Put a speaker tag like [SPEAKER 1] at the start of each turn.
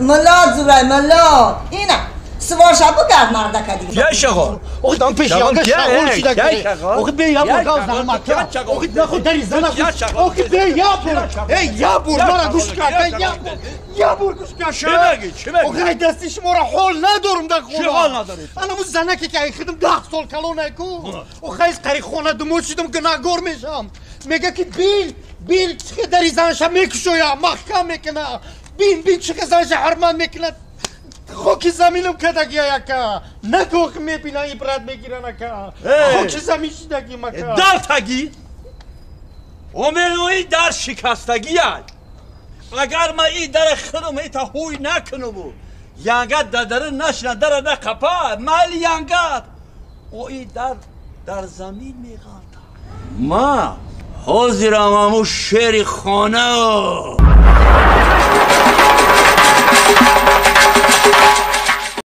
[SPEAKER 1] Мулло зурай, мулло. Ина. Сувор ша бугард мардака дига.
[SPEAKER 2] Я шағол.
[SPEAKER 3] Охи дам пеш янга шағол шуда ки. Охи бе я бур гав занамака. Охи наху дари зана. Охи бе я бур. Эй я бур мара гӯш кар. Я бур. Я бур гӯш кар.
[SPEAKER 2] Чӣ мегӣ? Чӣ мегӣ?
[SPEAKER 3] Охи ай дасти шуморо ҳол надорум дар хона.
[SPEAKER 2] Чӣ ҳол надорӣ?
[SPEAKER 3] Анаму занаке ки ай хидм 10 сол калон ку. Охи аз қари хона думод шудам, гунаҳгор мешам. Мега ки бил, бил чӣ дари занаша мекушоя, маҳкам мекуна. Бин, бин чӣ занаша ҳурмат мекунад. Хоки заминам кадагия яка. Нагох мебина ибрат мегиран ака. Хоки замин шидаги мака.
[SPEAKER 2] Дар таги? Оменои дар шикастагия. Агар ма и дара худам ита ҳуй накунуму янгат дадара нашина дара нақапа майли янгат. О и дар дар замин меғалта. Ма ҳозирам аму шери хона.